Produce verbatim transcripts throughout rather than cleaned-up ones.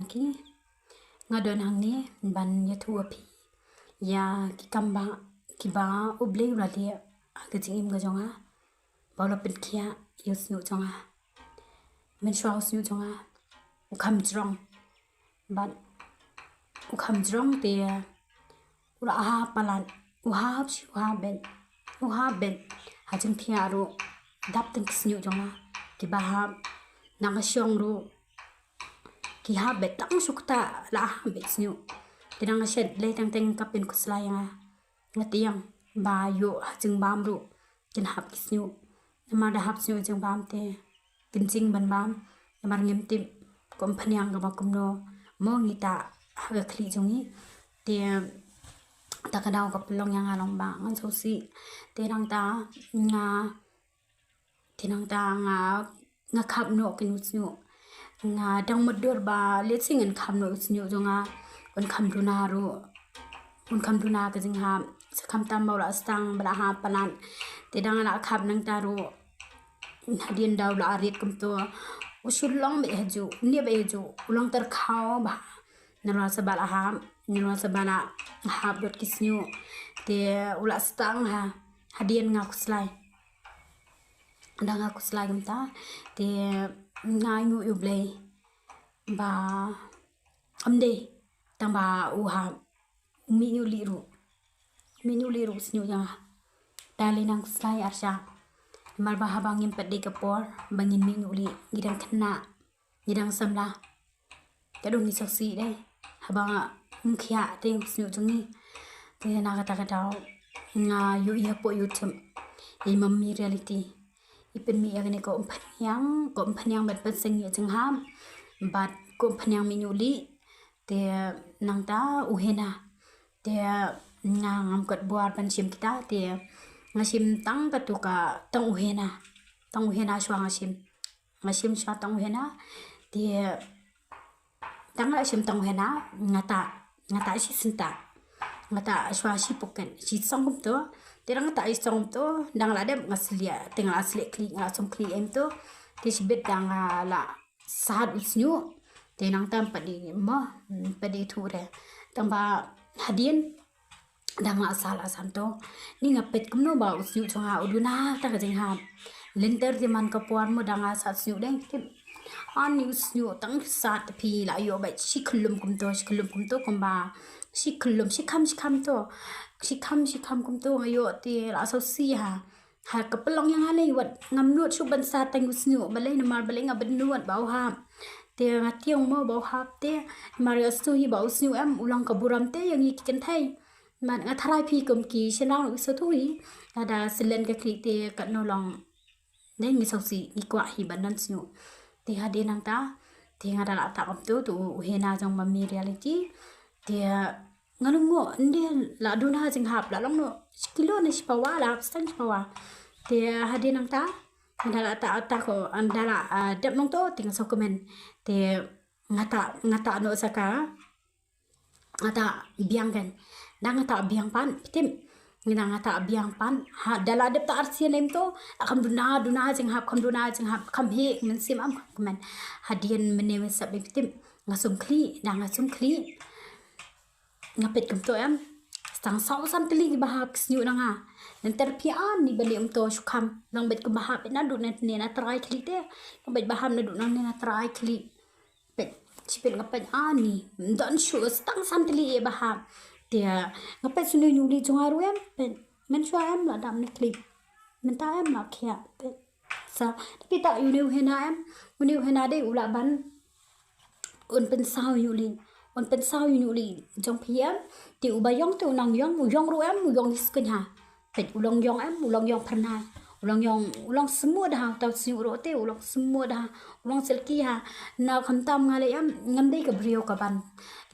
Ki, nga don hangne ban ïathuh ïa phi ïa ki kam ba, kiba U Blei u la leh ha ka jingim ka jong nga, ba u la pynkhiah ïa u shñiuh jong nga. Mynshuwa u shñiuh jong nga u kham jrong, bad u kham jrong te u la hap palat, u hap shi, u hap beit, u hap beit. Ha jingphiah ruh dap tang ki shñiuh jong nga kiba hap. Na ka shong ruh ki hap beit, tang shu kata la hap beit shñiuh. Te na ka shet lei teng teng ka pynkhuslai ïa nga. Nga tieng ba ïoh ha jingbam ruh kin hap ki shñiuh. Namar da hap shñiuh jingbam te kin jing ban bam. Namar ngim tip kum pynïang kaba kumno mo ngi ta ha ka khlieh jong ngi. Te ta ka daw ka pynlong ïa nga long ba ngan sngewsih. Te nangta nga, te nangta nga, nga khap noh kin u shñiuh. Nga dang mutdur ba lehse ngan khap noh u shñiuh jong nga, un kham duna ruh, un kham duna ka jinghap. Sa khamtam ba u la stang ba la hap palat. Te dang la khap nangta ruh, hadien da u la rit kumto, u shu long beit hajuh, ne beit hajuh, u long tyrkhaw ba. Nalor sa ba la hap, nalor sa ba la hap dot ki shñiuh. Te u la stang ha, hadien nga khuslai. Da nga khuslai kumta te nga ainguh ïa U Blei ba ym dei tang ba u hap, u mih ñiuh lieh ruh, u mih ñiuh lieh ruh u shñiuh jong nga. Da lei nang khuslai arshah. Namar ba haba ngim pat dei ka por ba ngin mih ñiuh lieh, ngi dang khynnah, ngi dang samla. Ka dang ngi sngewsih dei haba ngim khiah te u shñiuh jong ngi. Te na kata ka daw nga ïohi hapoh YouTube ïa i Mummy Reality, i pynmih ïa kane ka umphniang, ka umphniang bad pynseng ïa jinghap bad ka umphniang mih ñiuh lieh. Te nangta u hena. Te nga ngam kot bor ban shim kita, te nga shim tang katu ka, tang u hena. Tang u hena shuwa nga shim. Nga shim shuwa tang u hena. Te tang nga shim tang u hena, nga ta, nga ta shi synta. Nga ta shuwa shi pocket, shi song kumto. Te dang nga ta shi song kumto, dang la dep nga sliah, te nga la sliah khlieh, nga la sum khlieh em to. Te shibit dang nga la sat u shñiuh. Te nangta ym pat dei mo, ym pat dei thuh re. Tang ba hadien dang la sal asam to, ni nga peit kumno ba u shñiuh jong nga u duna ta ka jinghap. Lynter te man ka por mo dang la sat shñiuh dei tip. Ani u shñiuh tang sat phi la ïoh beit shi khyllum kumto, shi khyllum kumto kumba, shi khyllum, shi kham, shi kham to. Shi kham, shi kham kumto nga ïoh te la sngewsih ha. Ha ka pynlong ïa nga lei wat ngam nud shuh ban sat tang u shñiuh, balei namar balei nga bynnud ba u hap. Te nga tieng mo ba u hap te, namar nga sngewsih ba u shñiuh em u long ka burom te ïa ngi ki kynthei. Namar nga tharai phi kum ki shynrang ruh ki sngewthuh hi. Lada slen ka khlieh te katno long. Dei ngi sngewsih, ngi kwah hi ban don shñiuh. Te hadien nangta te nga da la ta kumto, to u hena jong Mummy Reality. Te nga lyngngoh, ynde la duna jinghap, la long noh shi kilo ne shi pawa, la hap stang shi pawa. Te hadien nangta nga da la ta, ta ko, nga da la, ah, dep nangto te nga sngewkmen. Te nga ta, nga ta noh sa ka, nga ta biang kan. Da nga ta biang pat, phi tip. Nga da nga ta biang pat. Ha, da la dep ta arsien em to, kham duna, duna jinghap, kham duna jinghap, kham heh mynsiem, ym kham kmen. Hadien mynne mynstep, phi tip. Nga sum khlieh, da nga sum khlieh. Nga peit kumto em. Tang saw san tylli kiba hap ki shñiuh na nga. Lynter phi ani ba leh kumto shu kham. Long beit kumba hap naduh nangne na trai khlieh te. Long beit ba hap naduh nangne na trai khlieh. Peit, shi peit nga peit ani. Ym don shuh, tang san tylli ba hap. Te nga peit shu ñiuh lieh jong nga ruh em. Peit, mynshuwa em la dap ne khlieh. Mynta em la khiah. Peit. Sa, te phi ta ïa une u hena em. Une u hena dei u lah ban un pynsaw ïa u lieh. Un pynsaw ïa u lieh jong phi em. Te uba ïong te u nang ïong, u ïong ruh em, u ïong hi skun ha. Peit u long ïong em, u long ïong phyrnai. U long ïong, u long smooth ha, uta u shñiuh ruh te, u long smooth ha, u long silky ha. Na khamtam nga leh em, ngam dei ka briew kaban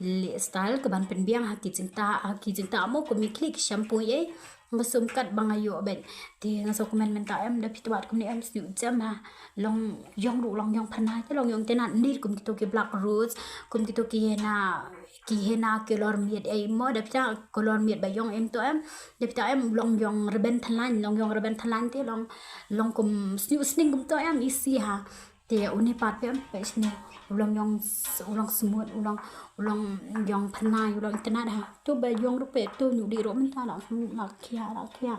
leh style, kaban pynbiang ha ki jingtah, ha ki jingtah mo kum ki khlieh ki shampoo ei. Nga sum kat ba nga ïoh beit. Te nga sngewkmen mynta em, da phi tbat kumne em, shñiuh jem ha. Long ïong ruh long ïong phyrnai, te long ïong te nat ndir kum kito ki black rose, kum kito ki hena, ki hena color miet ei mo, da phi ta color miet ba ïong em to em. Da phi ta em long ïong rben thlain, long ïong rben thlain te long, long kum shñiuh sning kumto em, isi ha. Te une pat phi em, peit shane. U long ïong s-, u long smut, u long, u long ïong pynai, u long internet ha. To ba ïong ruh peit, to ïa u dih ruh mynta la, la khia, la khia.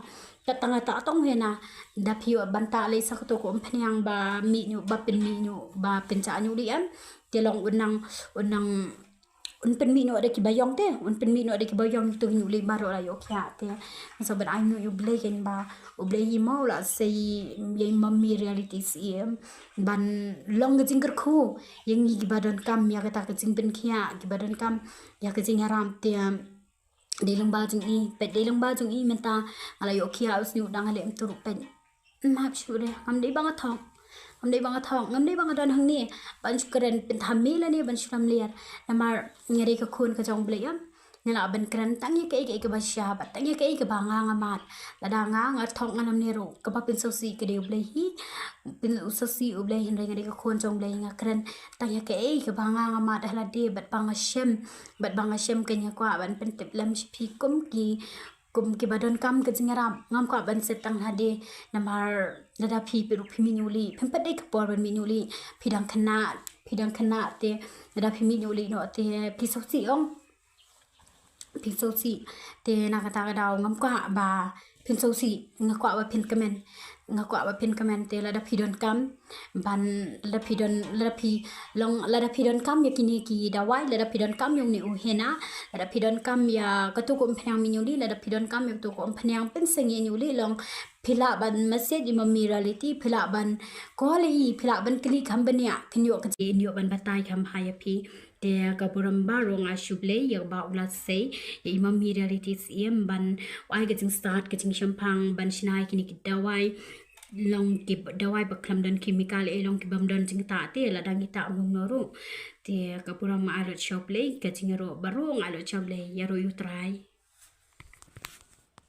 Kat tang ata tong hena, da phi ïoh ban tah lei sa kato ka umphniang ba mih ïa u, ba pynmih ïa u, ba pynjah ïa u dih em. Te long u nang, u nang, un pynmih noh da kiba ïong te, un pynmih noh da kiba ïong, to ïa u lei baroh la ïoh khia te. Sa ban ai nguh ïa u Blei kein ba u Blei hi mo la sei ïa i Mummy Reality Syiem ban long ka jingkyrkhu ïa ngi kiba donkam ïa kata ka jingpynkhiah, kiba donkam ïa ka jingïarap te. Dei lyngba jong i, peit dei lyngba jong i mynta nga la ïoh khia u sniew dang ha leh em tu ruh peit. Map shuh re, ngam dei ba nga thok. Ngam dei ba nga thok, ngam dei ba nga don hangne ban shu kren pynthame lane ban shu lamler. Namar nga dei ka khun ka jong u Blei em. Nga lah ban kren tang ïa kaei kaei kaba shisha bad tang ïa kaei kaba nga nga mad. Lada nga nga thok nga lamler ruh, kaba pynsngewsih ka dei u Blei hi. Pynsngewsih u Blei, hynrei nga dei ka khun jong u Blei, nga kren tang ïa kaei kaba nga nga mad ha lade bad ba nga shem, bad ba nga shem kein. Nga kwah ban pyntip lem sha phi kum ki, kum kiba donkam ka jingïarap. Ngam kwah ban set tang ha lade, namar lada phi, phi ruh phi mih ïa u lih, phim pat dei ka por ban mih ïa u lih. Phi dang khynnah, phi dang khynnah te lada phi mih ïa u lih noh te phi sngewsih ong. Phi sngewsih. Te na kata ka daw ngam kwah ba phin sngewsih, nga kwah ba phin kmen. Nga kwah ba phin kmen te lada phi donkam ban, lada phi don, lada phi long, lada phi donkam ïa kine ki dawai, lada phi donkam ïa une u henna, lada phi donkam ïa kato ka umphniang mih ïa u lih, lada phi donkam ïa kato ka umphniang pynseng ïa u lih, long phi lah ban message i Mummy Reality, phi lah ban call ïa i, phi lah ban kylli kham bniah, kin ïoh ka jingïoh ban batai kham bha ïa phi. Te ka burom baroh nga ai sha u Blei ïa kaba u la sei ïa i Mummy Reality Syiem ban ai ka jingstad ka jingshemphang ban shna ïa kine ki dawai, long ki dawai ba khlem don chemical, eh, long ki bym don jingtah te lada ngi tah mum noh ruh. Te ka burom nga ai lut sha u Blei, ka jingïaroh baroh nga ai lut sha u Blei, ïaroh ïa u Trai.